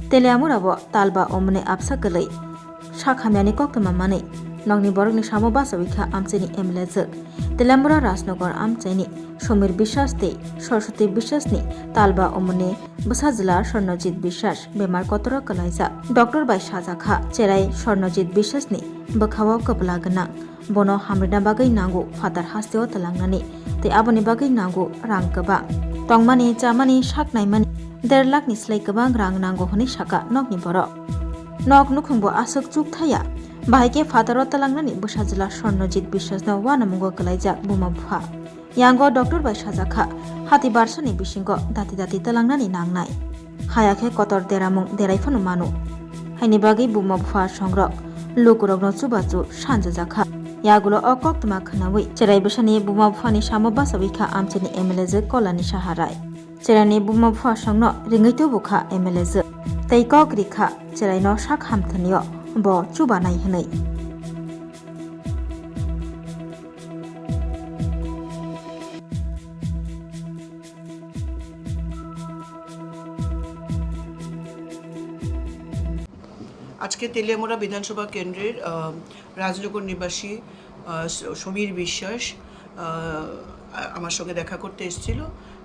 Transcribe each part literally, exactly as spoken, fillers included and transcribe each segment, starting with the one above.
Teliamura bo talba omoni absa kwlwi sak hamyani koktwma manwi nokni borokni samo bachawi kha amchaini M L A jwk. Teliamura Rajnagar amchaini Sumir Biswas tei Saraswati Biswasni talba omoni bwsajwla Swarnajit Biswas bemar kotoro kwlaijak. Doctor bai sajakha cherai Swarnajit Biswasni bwkhao kwpla gwnang. Bono hamrina bagwi nango phatar hasteo twlangnani, tei aboni bagwi nango rang kwbang. Tongmani, chamani, sak naimani der lakh ni slai kwbang rang nango hwnwi saka nokni borok. Nok nukhungbo aswk chuk thaya, bahai khe phataro twlangnani bwsajwla Swarnajit Biswasno uanamungo kwlaijak buma bupha. Yango doctor bai sajakha, hati barsani bisingo dati dati twlangnani nangnai. Haya khe kotor deramung derai phano mano. Haini bagwi buma bupha songrok lukurokno chubachu sanjajakha. Yagulo o koktwma khwnawi cherai bwsani buma buphani samo bachawi kha amchaini M L A jwk Kolani Saharai. Cheraini buma bupha songno ringwi tubu kha M L A jwk. Tei kok ri kha cheraino sak hamthwnio bo chubanai hwnwi. আজকে তেলিয়ামুড়া বিধানসভা কেন্দ্রের, আহ, রাজনগর নিবাসী, আহ, স-, সমীর বিশ্বাস, আহ, আ-, আমার সঙ্গে দেখা করতে এসেছিল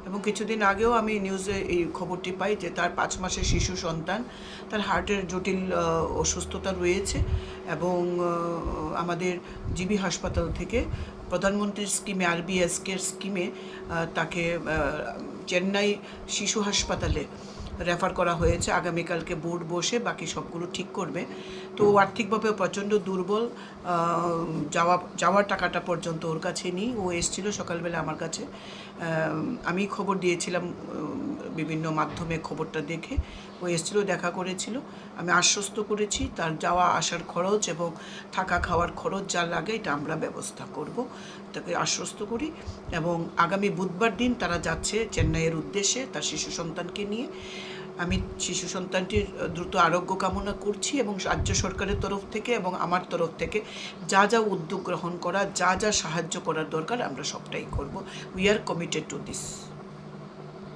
এবং কিছুদিন আগেও আমি নিউজে এই খবরটি পাই যে তার পাঁচ মাসের শিশু সন্তান, তার হার্টের জটিল, আহ, অসুস্থতা রয়েছে এবং, আহ, আমাদের জিবি হাসপাতাল থেকে প্রধানমন্ত্রীর স্কিমে, আরবিএসকের স্কিমে, আহ, তাকে, আহ, চেন্নাই শিশু হাসপাতালে রেফার করা হয়েছে। আগামীকালকে বোর্ড বসে বাকি সবগুলো ঠিক করবে। তো ও আর্থিকভাবে প্রচণ্ড দুর্বল, আহ, যাওয়া, যাওয়ার টাকাটা পর্যন্ত ওর কাছে নেই। ও এসছিল সকালবেলা আমার কাছে, আহ, আমি খবর দিয়েছিলাম, উম, বিভিন্ন মাধ্যমে খবরটা দেখে। ও এসছিল, দেখা করেছিল। আমি আশ্বস্ত করেছি, তার যাওয়া আসার খরচ এবং থাকা খাওয়ার খরচ যা লাগে, এটা আমরা ব্যবস্থা করব, তাকে আশ্বস্ত করি। এবং আগামী বুধবার দিন তারা যাচ্ছে চেন্নাইয়ের উদ্দেশ্যে তার শিশু সন্তানকে নিয়ে। আমি শিশু সন্তানটির দ্রুত আরোগ্য কামনা করছি এবং রাজ্য সরকারের তরফ থেকে এবং আমার তরফ থেকে যা যা উদ্যোগ গ্রহণ করা, যা যা সাহায্য করার দরকার, আমরা সবটাই করব। We are committed to this.